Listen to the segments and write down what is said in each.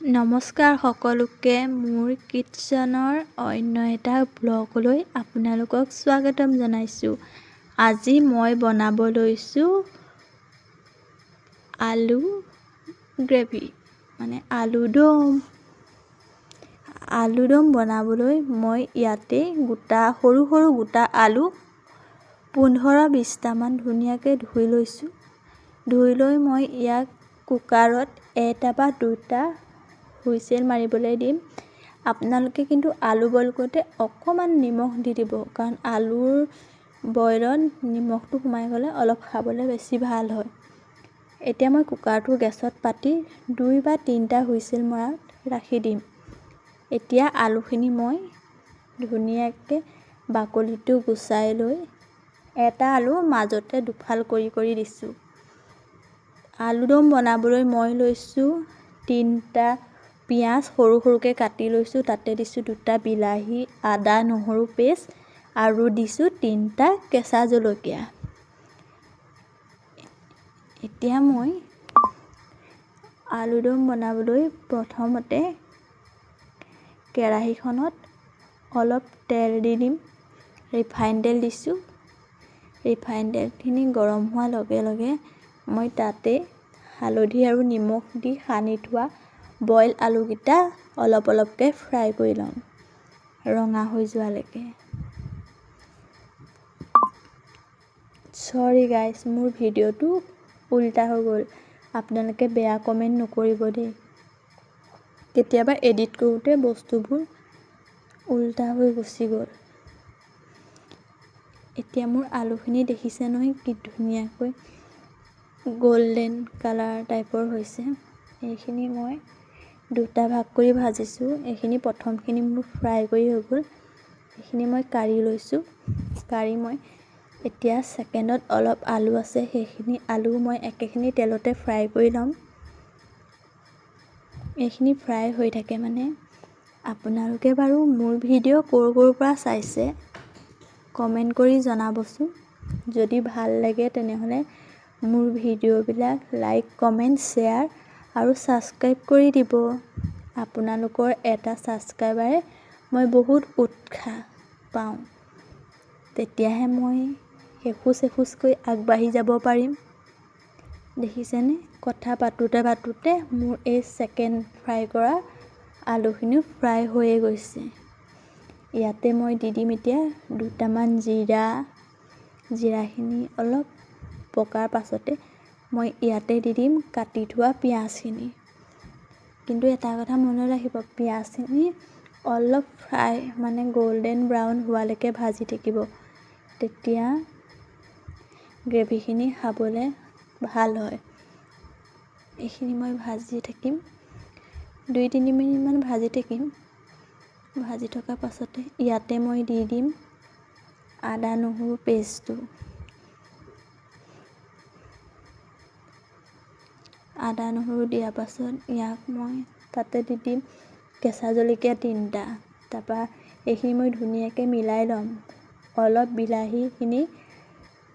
নমস্কাৰ সকলোকে, মোৰ কিটচেনৰ অন্য এটা ব্লগলৈ আপোনালোকক স্বাগতম জনাইছোঁ। আজি মই বনাব লৈছোঁ আলু গ্ৰেভি, মানে আলু দম। আলু দম বনাবলৈ মই ইয়াতে গোটা সৰু সৰু গোটা আলু 15-20টামান ধুনীয়াকৈ ধুই লৈছোঁ। ধুই লৈ মই ইয়াক কুকাৰত এটা বা দুটা হুইচেল মাৰিবলৈ দিম। আপোনালোকে কিন্তু আলু বইল কৰোঁতে অকণমান নিমখ দি দিব, কাৰণ আলুৰ বইলত নিমখটো সোমাই গ'লে অলপ খাবলৈ বেছি ভাল হয়। এতিয়া মই কুকাৰটো গেছত পাতি 2 বা 3টা হুইচেল মৰাত ৰাখি দিম। এতিয়া আলুখিনি মই ধুনীয়াকৈ বাকলিটো গুচাই লৈ এটা আলু মাজতে দুফাল কৰি কৰি দিছোঁ। আলুদম বনাবলৈ মই লৈছোঁ 3টা পিঁয়াজ সৰু সৰুকৈ কাটি লৈছোঁ, তাতে দিছোঁ 2টা বিলাহী, আদা নহৰু পেষ্ট আৰু দিছোঁ 3টা কেঁচা জলকীয়া। এতিয়া মই আলুদম বনাবলৈ প্ৰথমতে কেৰাহীখনত অলপ তেল দি দিম। ৰিফাইন তেল দিছোঁ। ৰিফাইন তেলখিনি গৰম হোৱাৰ লগে লগে মই তাতে হালধি আৰু নিমখ দি সানি থোৱা বইল আলুকেইটা অলপ অলপকৈ ফ্ৰাই কৰি ল'ম ৰঙা হৈ যোৱালৈকে। চৰি গাইজ, মোৰ ভিডিঅ'টো উল্টা হৈ গ'ল, আপোনালোকে বেয়া কমেণ্ট নকৰিব দেই। কেতিয়াবা এডিট কৰোঁতে বস্তুবোৰ উল্টা হৈ গুচি গ'ল। এতিয়া মোৰ আলুখিনি দেখিছে নহয় কি ধুনীয়াকৈ গল্ডেন কালাৰ টাইপৰ হৈছে। এইখিনি মই দুটা ভাগ কৰি ভাজিছোঁ। এইখিনি প্ৰথমখিনি মোৰ ফ্ৰাই কৰি হৈ গ'ল, এইখিনি মই কাঢ়ি লৈছোঁ। কাঢ়ি মই এতিয়া ছেকেণ্ডত অলপ আলু আছে, সেইখিনি আলু মই একেখিনি তেলতে ফ্ৰাই কৰি ল'ম। এইখিনি ফ্ৰাই হৈ থাকে মানে। আপোনালোকে বাৰু মোৰ ভিডিঅ' ক'ৰ ক'ৰ পৰা চাইছে কমেণ্ট কৰি জনাবচোন। যদি ভাল লাগে তেনেহ'লে মোৰ ভিডিঅ'বিলাক লাইক, কমেণ্ট, শ্বেয়াৰ আৰু ছাবস্ক্ৰাইব কৰি দিব। আপোনালোকৰ এটা ছাবস্ক্ৰাইবাৰে মই বহুত উৎসাহ পাওঁ, তেতিয়াহে মই এখোজ এখোজকৈ আগবাঢ়ি যাব পাৰিম। দেখিছেনে, কথা পাতোঁতে পাতোঁতে মোৰ এই ছেকেণ্ড ফ্ৰাই কৰা আলুখিনিও ফ্ৰাই হৈয়ে গৈছে। ইয়াতে মই দি দিম এতিয়া দুটামান জিৰা। জিৰাখিনি অলপ পকাৰ পাছতে মই ইয়াতে দি দিম কাটি থোৱা পিঁয়াজখিনি। কিন্তু এটা কথা মনত ৰাখিব, পিঁয়াজখিনি অলপ ফ্ৰাই মানে গল্ডেন ব্ৰাউন হোৱালৈকে ভাজি থাকিব, তেতিয়া গ্ৰেভিখিনি খাবলৈ ভাল হয়। এইখিনি মই ভাজি থাকিম, 2-3 মিনিটমান ভাজি থাকিম। ভাজি থকা পাছতে ইয়াতে মই দি দিম আদা নহৰু পেষ্টটো। আদা নহৰু দিয়াৰ পাছত ইয়াক মই তাতে দি দিম কেঁচা জলকীয়া 3টা। তাৰপৰা এইখিনি মই ধুনীয়াকৈ মিলাই ল'ম। অলপ বিলাহীখিনি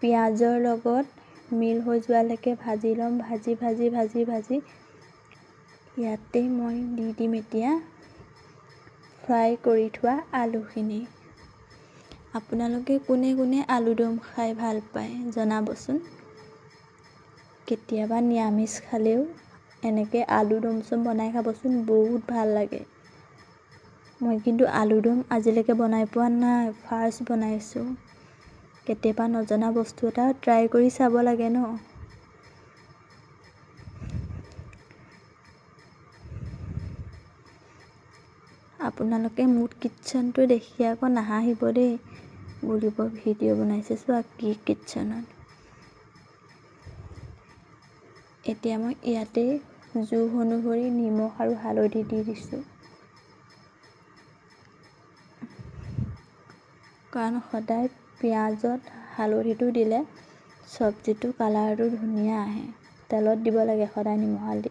পিঁয়াজৰ লগত মিল হৈ যোৱালৈকে ভাজি ল'ম। ভাজি ভাজি ভাজি ভাজি ইয়াতে মই দি দিম এতিয়া ফ্ৰাই কৰি থোৱা আলুখিনি। আপোনালোকে কোনে কোনে আলুদম খাই ভাল পায় জনাবচোন। কেতিয়াবা নিৰামিষ খালেও এনেকৈ আলুদম চম বনাই খাবচোন, বহুত ভাল লাগে। মই কিন্তু আলুদম আজিলৈকে বনাই পোৱা নাই, ফাৰ্ষ্ট বনাইছোঁ। কেতিয়াবা নজনা বস্তু এটা ট্ৰাই কৰি চাব লাগে ন। আপোনালোকে মোৰ কিটচেনটো দেখি আকৌ নাহাঁহিব দেই, বুলিব ভিডিঅ' বনাইছে চোৱা কি কিটচেনত। এতিয়া মই ইয়াতে জোখ অনুসৰি নিমখ আৰু হালধি দি দিছোঁ, কাৰণ সদায় পিঁয়াজত হালধিটো দিলে চব্জিটো কালাৰটো ধুনীয়া আহে। তেলত দিব লাগে সদায় নিমখ হালধি।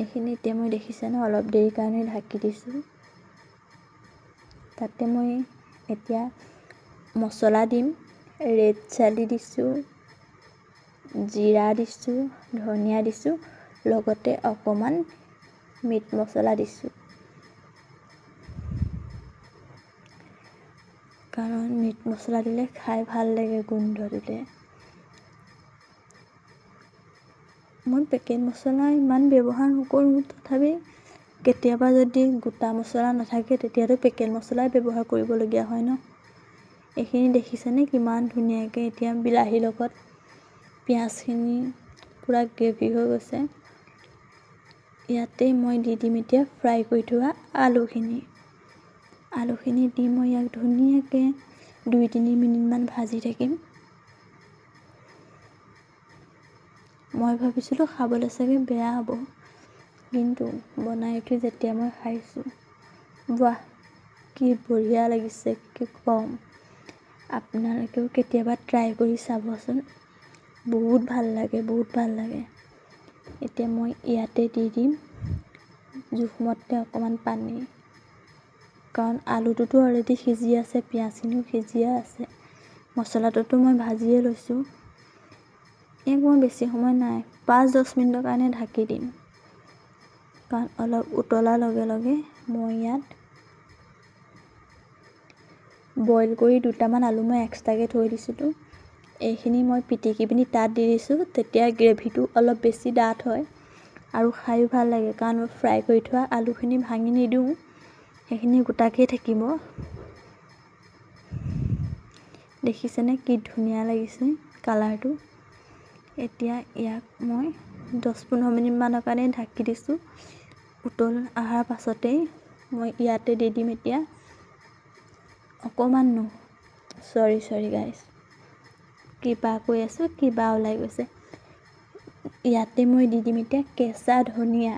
এইখিনি এতিয়া মই দেখিছে ন অলপ দেৰিৰ কাৰণে ঢাকি দিছোঁ। তাতে মই এতিয়া মছলা দিম, ৰেড চালি দিছোঁ, জিৰা দিছোঁ, ধনিয়া দিছোঁ, লগতে অকণমান মিট মছলা দিছোঁ, কাৰণ মিট মছলা দিলে খাই ভাল লাগে গোন্ধটোতে। মই পেকেট মছলা ইমান ব্যৱহাৰ নকৰোঁ, তথাপি কেতিয়াবা যদি গোটা মছলা নাথাকে তেতিয়াতো পেকেট মছলাই ব্যৱহাৰ কৰিবলগীয়া হয় ন। এইখিনি দেখিছেনে কিমান ধুনীয়াকৈ এতিয়া বিলাহীৰ লগত পিঁয়াজখিনি পূৰা গ্ৰেভি হৈ গৈছে। ইয়াতে মই দি দিম এতিয়া ফ্ৰাই কৰি থোৱা আলুখিনি। আলুখিনি দি মই ইয়াক ধুনীয়াকৈ 2-3 মিনিটমান ভাজি থাকিম। মই ভাবিছিলোঁ খাবলৈ চাগে বেয়া হ'ব, কিন্তু বনাই উঠি যেতিয়া মই খাইছোঁ, বাহ কি বঢ়িয়া লাগিছে, কি ক'ম। আপোনালোকেও কেতিয়াবা ট্ৰাই কৰি চাবচোন, বহুত ভাল লাগে, বহুত ভাল লাগে। এতিয়া মই ইয়াতে দি দিম জোখমতে অকণমান পানী, কাৰণ আলুটোতো অলৰেডি সিজি আছে, পিঁয়াজখিনিও সিজিয়ে আছে, মছলাটোতো মই ভাজিয়ে লৈছোঁ। ইয়াক মই বেছি সময় নাই, 5-10 মিনিটৰ কাৰণে ঢাকি দিম, কাৰণ অলপ উতলাৰ লগে লগে মই ইয়াত বইল কৰি দুটামান আলু মই এক্সট্ৰাকৈ থৈ দিছিলোঁ, এইখিনি মই পিটিকি পিনি তাত দি দিছোঁ। তেতিয়া গ্ৰেভিটো অলপ বেছি ডাঠ হয় আৰু খায়ো ভাল লাগে, কাৰণ মই ফ্ৰাই কৰি থোৱা আলুখিনি ভাঙি নিদিওঁ, সেইখিনি গোটাকেই থাকিব। দেখিছেনে কি ধুনীয়া লাগিছে কালাৰটো। এতিয়া ইয়াক মই 10-15 মিনিটমানৰ কাৰণে ঢাকি দিছোঁ। উতল অহাৰ পাছতেই মই ইয়াতে দি দিম এতিয়া অকণমান, চৰি গাইজ, কিবা কৈ আছোঁ, কিবা ওলাই গৈছে। ইয়াতে মই দি দিম এতিয়া কেঁচা ধনিয়া।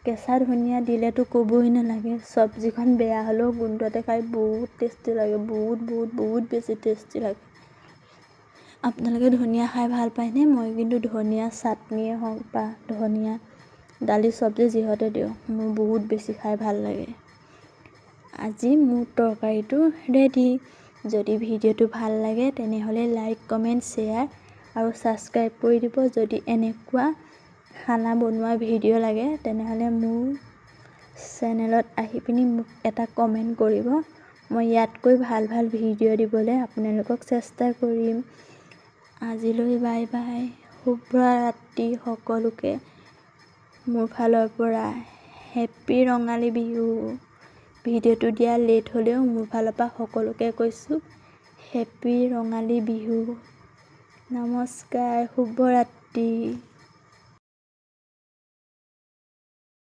কেঁচা ধনিয়া দিলেতো ক'বই নালাগে, চব্জিখন বেয়া হ'লেও গোন্ধতে খাই বহুত টেষ্টি লাগে, বহুত বহুত বহুত বেছি টেষ্টি লাগে। আপোনালোকে ধনিয়া খাই ভাল পায়নে? মই কিন্তু ধনিয়া চাটনিয়ে হওক বা ধনিয়া দালি চব্জি যিহতে দিয়ক, মোৰ বহুত বেছি খাই ভাল লাগে। আজি মোৰ তৰকাৰীটো ৰেডি। যদি ভিডিঅ'টো ভাল লাগে তেনেহ'লে লাইক, কমেণ্ট, শ্বেয়াৰ আৰু ছাবস্ক্ৰাইব কৰি দিব। যদি এনেকুৱা খানা বনোৱা ভিডিঅ' লাগে তেনেহ'লে মোৰ চেনেলত আহি পিনি মোক এটা কমেণ্ট কৰিব, মই ইয়াতকৈ ভাল ভাল ভিডিঅ' দিবলৈ আপোনালোকক চেষ্টা কৰিম। আজিলৈ বাই বাই, শুভৰাত্ৰি সকলোকে মোৰ ফালৰ পৰা। হেপ্পী ৰঙালী বিহু। ভিডিঅ'টো দিয়া লেট হ'লেও মোৰ ফালৰ পৰা সকলোকে কৈছোঁ হেপ্পী ৰঙালী বিহু। নমস্কাৰ, শুভৰাত্ৰি।